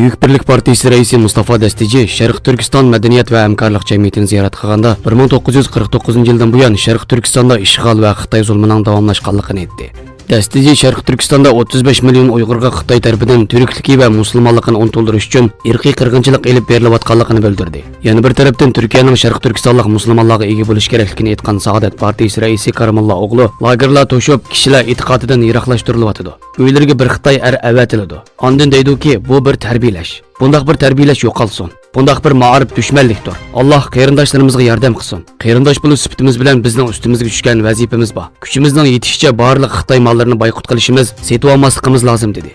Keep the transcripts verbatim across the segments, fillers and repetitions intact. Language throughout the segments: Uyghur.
بۈيۈك بىرلىك پارتىيىسى رەئىسى مۇستافا دەستىجى شەرقىي تۈركىستان مەدەنىيەت ۋە ھەمكارلىق جەمئىيىتىنى زىيارەت قىلغاندا، بىر مىڭ توققۇز يۈز قىرىق توققۇزىنچى يىلدىن بۇيان شەرقىي تۈركىستاندا ئىشغال ۋە خىتاي زۇلمىنىڭ داۋاملاشقانلىقىنى ئېيتتى. دەستىجى شەرقىي تۈركىستاندا ئوتتۇز بەش مىليون ئۇيغۇرغا خىتاي تەرىپىدىن تۈركلۈكى ۋە مۇسۇلمانلىقىنى ئۇنتۇلدۇرۇش ئۈچۈن ئىرقىي قىرغىنچىلىق ئېلىپ بېرىلىۋاتقانلىقىنى بىلدۈردى. يەنە بىر تەرەپتىن، تۈركىيەنىڭ شەرقىي تۈركىستانلىق مۇسۇلمانلارغا ئىگە بولۇشى كېرەكلىكىنى ئېيتقان سائادەت پارتىيىسى رەئىسى كارىمۇللا ئوغلۇ، لاگېرلار توشۇپ، كىشىلەر ئېتىقادىدىن يىراقلاشتۇرۇلۇۋاتىدۇ. ئۆيلىرىگە بىر خىتاي ئەر ئەۋەتىلىدۇ. ئاندىن دەيدۇكى، بۇ بىر تەربىيەلەش. بۇنداق بىر تەربىيەلەش يوقالسۇن. بۇنداق بىر مائارىپ دۈشمەنلىكتۇر. ئاللاھ قېرىنداشلىرىمىزغا ياردەم قىلسۇن. قېرىنداش بولۇش سۈپىتىمىز بىلەن بىزنىڭ ئۈستىمىزگە چۈشكەن ۋەزىپىمىز بار. كۈچىمىزنىڭ يېتىشىچە بارلىق خىتاي ماللىرىنى بايقۇت قىلىشىمىز، سېتىۋالماسلىقىمىز لازىم، دېدى.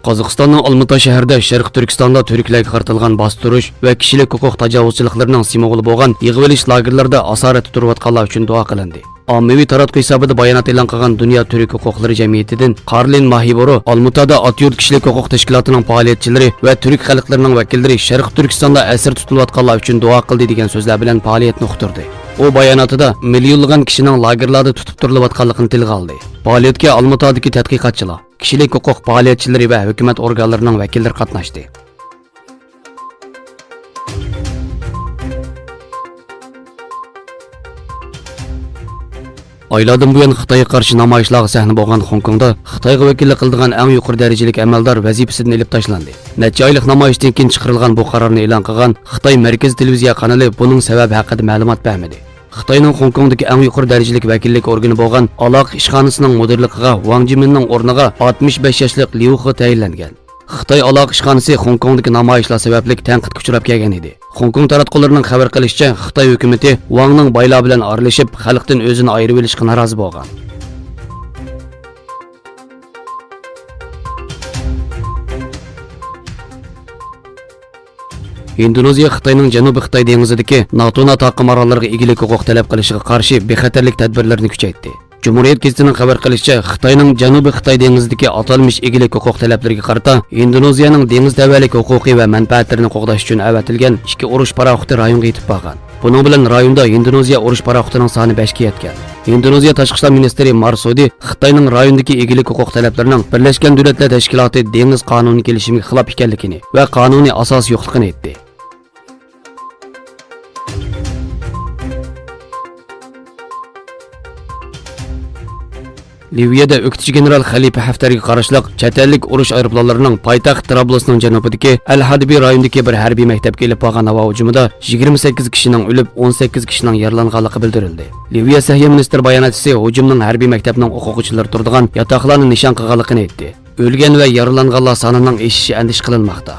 قازاقىستاننىڭ ئالمىتا شەھىرىدە شەرقىي تۈركىستاندا تۈركلەرگە قارىتىلغان باستۇرۇش ۋە كىشىلىك ھوقۇق تاجاۋۇزچىلىقلىرىنىڭ سىمۋولى بولغان يىغىۋېلىش لاگېرلىرىدا ئاسارەتتە تۇرۇۋاتقانلار ئۈچۈن دۇئا قىلىندى. ئاممىۋى تاراتقۇ ھېسابىدا بايانات ئېلان قىلغان دۇنيا تۈرك ھوقۇقلىرى جەمئىيىتىدىن كارلىن ماھىبورو ئالمۇتادا ئات يۇرت كىشىلىك ھوقۇق تەشكىلاتىنىڭ پائالىيەتچىلىرى ۋە تۈرك خەلقلىرىنىڭ ۋەكىللىرى شەرقىي تۈركىستاندا ئەسىر تۇتۇلۇۋاتقانلار ئۈچۈن دۇئا قىلدى دېگەن سۆزلەر بىلەن پائالىيەتنى ئۇقتۇردى. ئۇ باياناتىدا مىليونلىغان كىشىنىڭ لاگېرلاردا تۇتۇپ تۇرۇلۇۋاتقانلىقىنى تىلغا ئالدى. پائالىيەتكە ئالمۇتادىكى تەتقىقاتچىلار، كىشىلىك ھوقۇق پائالىيەتچىلىرى ۋە ھۆكۈمەت ئورگانلىرىنىڭ ۋەكىللىرى قاتناشتى. ئايلاردىن بۇيان خىتايغا قارشى نامايىشلارغا سەھنە بولغان خوڭكوڭدا خىتايغا ۋەكىللىك قىلىدىغان ئەڭ يۇقىرى دەرىجىلىك ئەمەلدار ۋەزىپىسىدىن ئېلىپ تاشلاندى. نەچچە ئايلىق نامايىشتىن كېيىن چىقىرىلغان بۇ قارارنى ئېلان قىلغان خىتاي مەركىزىي تېلېۋىزىيە قانىلى بۇنىڭ سەۋەبى ھەققىدە مەلۇمات بەرمىدى. خىتاينىڭ خوڭكوڭدىكى ئەڭ يۇقىرى دەرىجىلىك ۋەكىللىك ئورگىنى بولغان ئالاقە ئىشخانىسىنىڭ مۇدىرلىقىغا ۋاڭ جىمىننىڭ ئورنىغا ئاتمىش بەش ياشلىق ليۇ خې تەيىنلەنگەن. خىتاي ئالاقە ئىشخانىسى خوڭكوڭدىكى نامايىشلار سەۋەبلىك تەنقىدكە ئۇچراپ كەلگەن ئىدى. خوڭكوڭ تاراتقۇلىرىنىڭ خەۋەر قىلىشىچە، خىتاي ھۆكۈمىتى ۋاڭنىڭ بايلار بىلەن ئارىلىشىپ، خەلقتىن ئۆزىنى ئايرىۋېلىشقا نارازى بولغان. ھىندونېزىيە خىتاينىڭ جەنۇبىي خىتاي دېڭىزىدىكى ناتونا تاقىم ئاراللىرىغا ئىگىلىك ھوقۇق تەلەپ قىلىشىغا قارشى بىخەتەرلىك تەدبىرلىرىنى كۈچەيتتى. جۇمھۇرىيەت گېزىتىنىڭ خەۋەر قىلىشىچە، خىتاينىڭ جەنۇبىي خىتاي دېڭىزىدىكى ئاتالمىش ئىگىلىك ھوقۇق تەلەپلىرىگە قارىتا ھىندونېزىيەنىڭ دېڭىز تەۋەلىك ھوقۇقى ۋە مەنپەئەتلىرىنى قوغداش ئۈچۈن ئەۋەتىلگەن ئىككى ئۇرۇش پاراخوتى رايونغا يېتىپ بارغان. بۇنىڭ بىلەن رايوندا ھىندونېزىيە ئۇرۇش پاراخوتىنىڭ سانى بەشكە يەتكەن. ھىندونېزىيە تاشقى ئىشلار مىنىستىرى مارسودى خىتاينىڭ رايوندىكى ئىگىلىك ھوقۇق تەلەپلىرىنىڭ بىرلەشكەن دۆلەتلەر تەشكىلاتى دېڭىز قانۇنى كېلىشىمىگە خىلاپ ئىكەنلىكىنى ۋە قانۇنىي ئاساسى يوقلۇقىنى ئېيتتى. لىۋىيەدە ئۆكتىچى گېنېرال خەلىپە ھەفتەرگە قاراشلىق چەت ئەللىك ئۇرۇش ئايروپىلانلىرىنىڭ پايتەخت ترابلۇسنىڭ جەنۇبىدىكى ئەل ھەدبىي رايونىدىكى بىر ھەربىي مەكتەپكە ئېلىپ بارغان ھاۋا ھۇجۇمىدا يىگىرمە سەككىز كىشىنىڭ ئۆلۈپ، ئون سەككىز كىشىنىڭ يارىلانغانلىقى بىلدۈرۈلدى. لىۋىيە سەھىيە مىنىستىر باياناتچىسى ھۇجۇمنىڭ ھەربىي مەكتەپنىڭ ئوقۇغۇچىلىرى تۇرىدىغان ياتاقلارنى نىشان قىلغانلىقىنى ئېيتتى. ئۆلگەن ۋە يارىلانغانلار سانىنىڭ ئېشىشى ئەندىشە قىلىنماقتا.